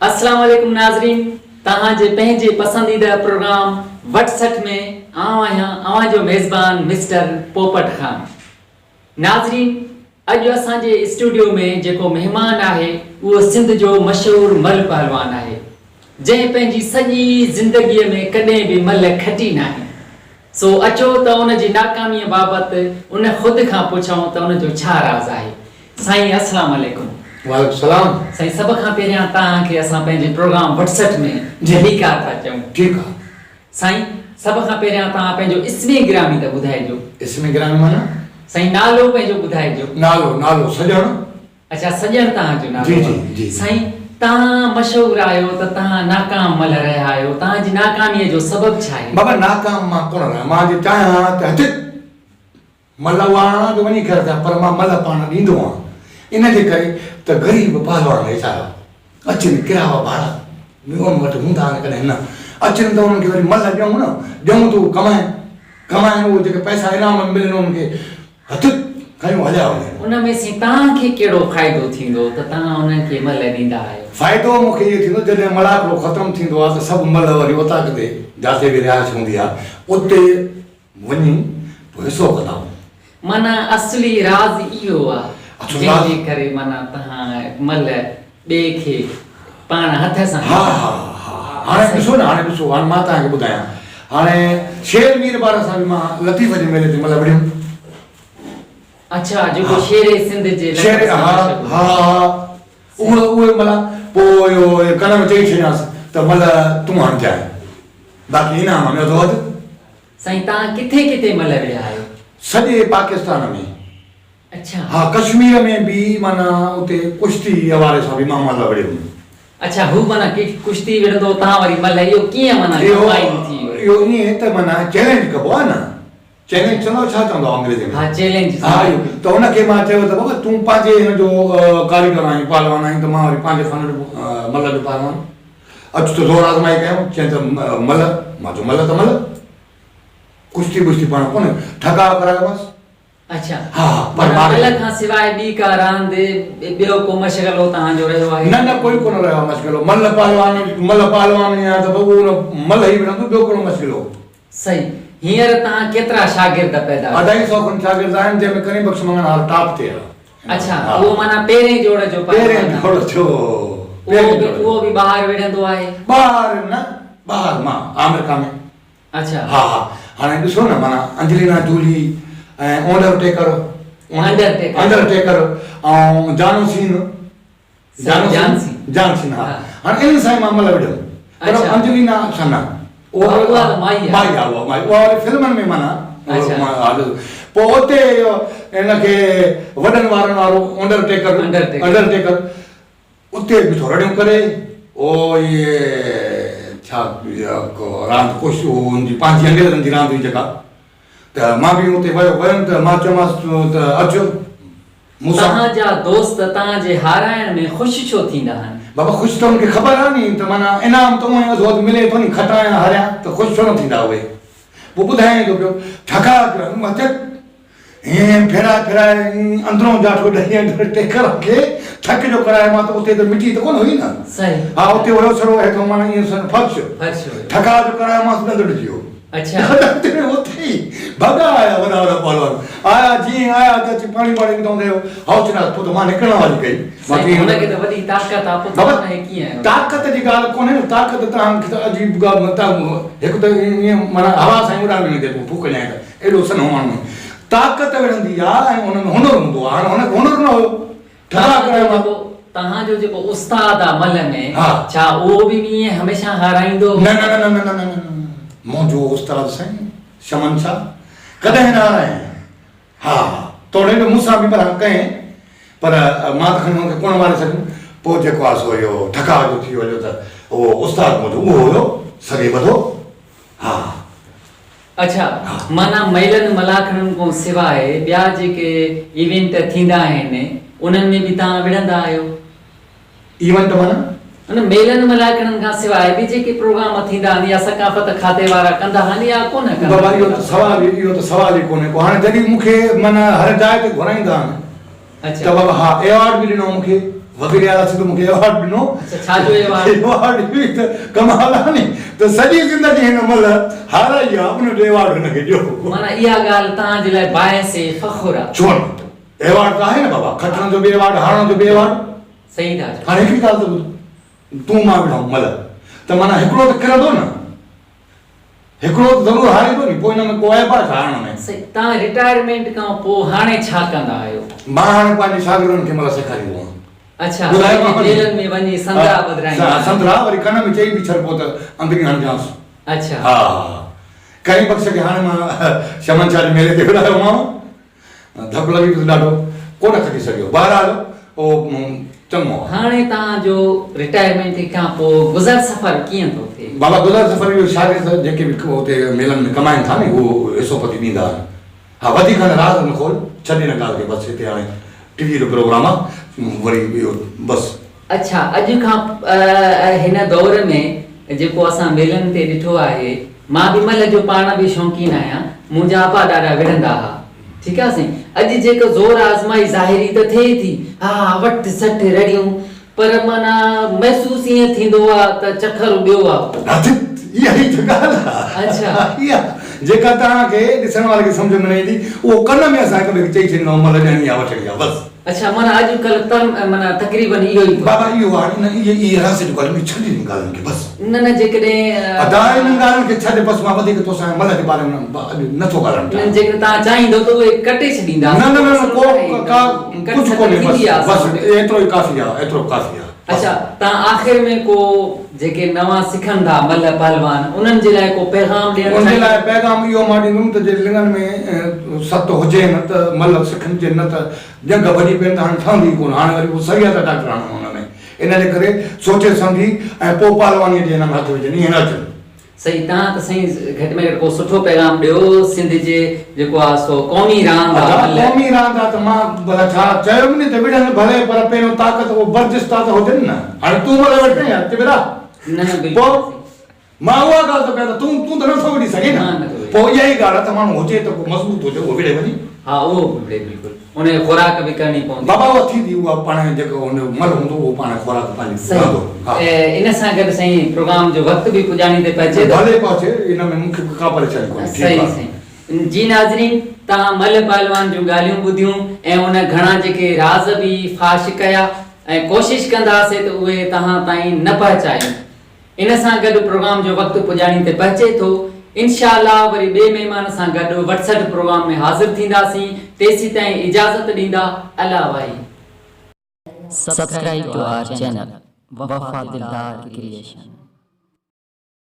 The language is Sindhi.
اسلام عليڪم ناظرين توهان جي پنهنجي پسنديده پروگرام وٽ 60 ۾ آئون آهيان اوهان جو ميزبان مسٽر پوپٽ خان. ناظرين اڄ اسان جي اسٽوڊيو ۾ جيڪو مهمان آهي اهو سنڌ جو مشهور ملهه پهلوان آهي جنهن پنهنجي سڄي زندگيء ۾ ڪڏهن به ملهه کٽي ناهي سو اچو ته ان جي ناڪاميء بابت ان خود کان پڇون ته ان جو ڇا راز آهي. سائين اسلام عليڪم. وعليڪم السلام. سائين سڀ کان پهريان توهان کي اسان پنهنجي پروگرام وٽسٽ ۾ ڀليڪار ٿا چئون. ٺيڪ آ. سائين سڀ کان پهريان توهان پنهنجو اسم گرامي ته ٻڌائجو. اسم گرامي معنيٰ؟ سائين نالو پنهنجو ٻڌائجو. نالو نالو سڄڻ. اڇا سڄڻ توهان جو نالو جي آهي. جي جي. سائين توهان مشهور آهيو ته توهان ناڪام ملهه رهيا آهيو توهان جي ناڪاميء جو سبب ڇا آهي؟ بابا ناڪام مان ڪونه رهيو مان جي چاهيان ها ته هت ملهه اها آڻان جو وڃي خير ٿيان پر مان ملهه پاڻ ڏيندو آهيان ان جي ڪري ته غريب پهلوان ويچارا اچن ڪراوا ڀاڙا به انهن وٽ هوندا آهن ڪڏهن نه اچن ته انهن کي وري ملهه ڏيون نه ڏيون ته هو ڪمائن ڪمائن اهي جيڪي پئسا انعام ۾ ملن انهن کي هٿ کنيو هليا وڃن. ان ۾ سين توهان کي ڪهڙو فائدو ٿيندو ته توهان انهن کي ملهه ڏيندا آهيو؟ فائدو مون کي اهو ٿيندو جڏهن ملاکڙو ختم ٿيندو آهي ته سڀ ملهه وري اوطاق تي جاتي به رهائش هوندي آهي اتي وڃي پوء حصو ڪندا هئون. معنيٰ اصلي راز اهو آ جنهن جي ڪري معنيٰ توهان ملهه ٻئي کي پاڻ هٿ سان ها ها ها هاڻي ڏسو نه هاڻي ڏسو هاڻي مان توهان کي ٻڌايان هاڻي شير مير بار سان به مان لطيف جي ميلي تي ملهه وڙهيم. اڇا جيڪو شير سنڌ جي لقب شير سان ها مشهور ها ها اهي اهي ملهه پوء اهو ڪن ۾ چئي ڇڏيانس ته ملهه تون هڻجانء باقي انعام ۾ اڌو اڌ. سائين توهان ڪٿي ڪٿي ملهه وڙهيا آهيو؟ سڄي پاڪستان ۾. اڇا. ها ڪشمير ۾ به معنيٰ اتي ڪشتي حوالي سان به مان ملهه وڙهيم. اڇا هو معنيٰ ڪشتي وڙهندو هو توهان وري ملهه اهو ڪيئن معنيٰ ڪمبائن ٿي ويو؟ اهو ائين ته معنيٰ چئلينج ڪبو آهي نه چئلينج چوندو ڇا چوندو آهي انگريزي ۾؟ ها چئلينج ها اهو ته ان کي مان چيو ته بابا تون پنهنجي هن جو ڪاريگر آهين پهلوان آهين ته مان وري پنهنجي فن جو ملهه جو پهلوان اچ ته زور آزمائي ڪيون، چيائين ته ملهه، مان چيو ملهه ته ملهه، ڪشتي ٻشتي پاڻ ڪونهي، ٺڪاء ڪرايومانس. اڇا، ها ها، پر معنيٰ ماري. ملهه کان سواء ٻي ڪا راند، ٻيو ڪو مشغلو توهان جو رهيو آهي؟ نه نه ڪوئي ڪونه رهيو آهي مشغلو، ملهه پهلوان، ملهه پهلوان آهيان ته بابو ان ملهه ئي وڙهندو، ٻيو ڪهڙو مشغلو. صحيح، هينئر توهان ڪيترا شاگرد پيدا ڪيا؟ اڍائي سئو کن شاگرد آهن، جنهن ۾ ڪريم بخش مڱڻهار ٽاپ تي آهي. اڇا اهو معنيٰ پهرين جوڙ جو پهلوان پهرين جوڙ جو اهو به اهو به ٻاهر وڙهندو آهي؟ ٻاهر نه ٻاهر مان آمريڪا ۾. اڇا. ها ها هاڻي ڏسو نه معنيٰ Angelina Jolie ۽ Undertaker Undertaker ۽ John Cena John سين جان سين ها هاڻي انهن سان ئي مان ملهه وڙهيم پر انجلينا سان نه اها ته مائي آهي مائي آهي اها مائي اها وري فلمن ۾ معنيٰ پوء اتي هن کي وڏن وارن وارو انڊر ٽيڪر انڊر ٽيڪر اتي بيٺو رڙيون ڪري او اهي ڇا راند ڪوش ان جي پنهنجي انگريزن جي راند هئي جيڪا ته مان به اتي ويو ويم ته مان چيومانس ته اچ مون سان. توهان جا دوست توهان جي هارائڻ ۾ خوش ڇو ٿيندا آهن؟ بابا خوش ته انهن کي خبر آهي ني ته معنيٰ انعام ته اونئن ئي اڌو اڌ ملي ٿو ني کٽان يا هاريان ته خوش ڇو نه ٿيندا اهي. پوء ٻڌايائين ٿو پيو ٺڪاء پيو هڻي مان چيس هيئن ڦيرائي ڦيرائي اندرون جاٺو ڏئي اندر ٽيڪر کي ٿڪ جو ڪرايو مان ته اتي ته مٽي ته ڪونه هئي نه. صحيح. ها اتي هيو سڙو هيٺو معنيٰ ائين فرش. فرش هيو. ٺڪاء جو ڪرايومانس ڏند ڏجي ويو. اڇا. اتي ئي ڀڳا آيا وڏا وڏا پهلوان آيا جيئن آيا ته اچي پاڻي ٻاڻي وڌائون ته هائو چناس پوء ته مان نڪرڻ واري ڪئي مان سائين هن کي ته وڏي طاقت آ پوء بابا توهان کي ڪيئن آيو طاقت جي ڳالهه ڪونهي نه طاقت توهان کي ته عجيب ڳالهه توهان هڪ ته ائين معنيٰ هوا سان ئي اڏامي ويندي پوء ڦوڪ ڏيائين ته ايڏو سنهو ماڻهو آهي طاقت وڙهندي آ ۽ ان ۾ هنر هوندو آ هاڻي هن کي هنر نه هيو ٺهراء ڪرايو مان. توهان جو جيڪو استاد آ ملهه ۾ ڇا اهو به ائين هميشه هارائيندو هو؟ نه نه نه نه نه نه نه منهنجو استاد سائين شمن شاهه ڪڏهن نه هارايائين. ها توڙي جو مون سان به ڀلا ڪئين پر مان ته کڻي هن کي ڪونه ماري سگهيم. پوء جيڪو آ سو اهو ٺڪاء جو ٿي ويو ته اهو استاد منهنجو اهو هيو سڳي ٻڌو. ها. اڇا معنيٰ ميلن ملاکڙن کان سواء ٻيا جيڪي ايونٽ ٿيندا آهن انهن ۾ به توهان وڙهندا آهيو؟ ايونٽ معنيٰ؟ ان ميلن ملاکڙن کان سواء به جيڪي پروگرام ٿيندا آهن يا ثقافت کاتي وارا ڪندا آهن يا ڪونه ڪندا بابا اهو ته سوال اهو ته سوال ئي ڪونهي ڪو هاڻي جڏهن مون کي معنيٰ هر جاء تي گهرائيندا آهن اڇا ته بابا ها ايوارڊ به ڏنو مون کي وزير اعليٰ سنڌ مون کي ايوارڊ ڏنو. اڇا ڇا جو ايوارڊ؟ ايوارڊ اهو ئي ته ڪمال آ ني ته سڄي زندگي هن ملهه هارائي آ ان جو ايوارڊ هن کي ڏيو. معنيٰ اها ڳالهه توهان جي لاء باعث فخر آ. ڇو نه ايوارڊ ته آهي نه بابا کٽڻ جو به ايوارڊ هارڻ جو به ايوارڊ. صحيح ٿا چئو. هاڻي هڪڙي ڳالهه ته ٻڌ تون مان وڙهون ملهه ته معنيٰ هڪڙو ته ڪرندو نه. هڪڙو ته ضرور هاريندو ني پوء ان ۾ ڪو عيب آهي ڇا هارڻ ۾. سائين توهان رٽائرمينٽ کان پوء هاڻي ڇا ڪندا آهيو؟ مان هاڻي پنهنجي شاگردن کي ملهه سيکاريندو آهيان. اڇا پنهنجي جيلن ۾ وڃي سندرا ٻڌرائيندا آهيو. سندرا وري ڪن ۾ چئي به ڇڏبو ته اندرين هڻجانس. اڇا. ها ڪريم بخش کي هاڻي مان شمن شاهه جي ميلي تي وڙهايومانو. ڌڪ لڳي پيس ڏاڍو، ڪونه کٽي سگهيو. بهرحال اهو چڱو آ. هاڻي توهان جو رٽائرمينٽ کان پوء گذر سفر ڪيئن ٿو ٿئي؟ بابا گذر سفر اهو شاگرد جيڪي به اتي ميلن ۾ ڪمائين ٿا ني اهو حصو پتي ڏيندا آهن. ها وڌيڪ هاڻي راز نه کول، ڇڏ ان ڳالهه کي بس هتي هاڻي ٽي وي جو پروگرام آ وري اهو بس. اڇا اڄ کان هن دور ۾ جيڪو اسان ميلن تي ڏٺو آهي مان به ملهه جو پاڻ به شوقين آهيان منهنجا ابا ڏاڏا وڙهندا ها ٺيڪ آ سائين اڄ جيڪو زور آزمائي ظاهري ته ٿئي ٿي ها وٺ سٺ رڙيون پر معنيٰ محسوس ائين ٿيندو آ ته چکر ٻيو آ. اها ئي ته ڳالهه آ اڇا. اها جيڪا توهان کي ڏسڻ واري کي سمجهه ۾ نه ايندي اهو ڪن ۾ اسان هڪ ٻئي کي چئي ڇڏيندا آهيون ملهه ڏيڻي آ وٺڻي آ بس. اڇا معنيٰ اڄ ڪلهه تم معنيٰ تقريبن اهو ئي ٿو. بابا اهو هاڻي نه اهي اهي راز جون ڳالهيون ڇڏ انهن ڳالهين کي بس. نه نه جيڪڏهن. ادا انهن ڳالهين کي ڇڏ بس مان وڌيڪ توسان ملهه جي باري ۾ اڄ نه ٿو ڳالهائڻ چاهيان. نه جيڪڏهن توهان چاهيندو ته اهي ڪٽي ڇڏينداسين. نه نه نه ڪو ڪا ڪجهه ڪونهي بس بس ايترو ئي ڪافي آ ايترو ڪافي آ. اڇا توهان آخر ۾ ڪو جيڪي نوان سکن ٿا ملهه پهلوان انهن جي لاء ڪو پيغام ڏيڻ ان جي لاء پيغام اهو مان ڏيندم ته جي لڱن ۾ ست هجي نه ته ملهه سکن جي نه ته ڄنگهه ڀڄي پين ته هاڻي ٺهندي ئي ڪونه هاڻي وري پوء سريا ٿا ڊاڪٽر هڻن ان ۾ ان جي ڪري سوچي سمجهي ۽ پوء پهلوانيء جي هن ۾ هٿ وجهن ائين نه اچن. سائين توهان ته سائين گهٽ ۾ گهٽ ڪو سٺو پيغام ڏيو سنڌ جي جيڪو آ سو قومي راند آ ادا ملهه. قومي راند آ ته مان ڀلا ڇا چيو به ني ته وڙهن ڀلي پر پهريون طاقت اهو برجستا ته هجن نه هاڻي تون ملهه وڙهين يا چٻرا نه نه بلڪل پوء سائين. مان اها ڳالهه ٿو ڪيان ته تون تون ته نٿو وڙهي سگهين نه مان نٿو وڙهي پوء اها ئي ڳالهه آ ته ماڻهو هجي ته ڪو مضبوط هجي اهو وڙهي وڃي. ها اهو به وڙهي بلڪل ان کي خوراڪ به ڪرڻي پوندي. بابا اها ٿيندي اها پاڻ جيڪو ان جو ملهه هوندو اهو پاڻ خوراڪ پنهنجي صحيح رهندو ها. ان سان گڏ سائين پروگرام جو وقت به پڄاڻي تي پهچي ٿو. ڀلي پهچي ان ۾ مون کي ڪا پريشاني ڪونهي ٺيڪ صحيح آ. سائين جي ناظرين توهان ملهه پهلوان جون ڳالهيون ٻڌيون ۽ ان گهڻا جيڪي راز به فاش ڪيا ۽ ڪوشش ڪنداسي ته اهي توهان تائين نه پهچايون. ان سان گڏ پروگرام جو وقت پڄاڻي تي پهچي ٿو. انشاء الله وري ٻئي مهمان سان گڏ وٽسٽ پروگرام ۾ حاضر ٿينداسين تيسيتائين اجازت ڏيندا الله واهي. Subscribe to our channel Wafa Dildar creation.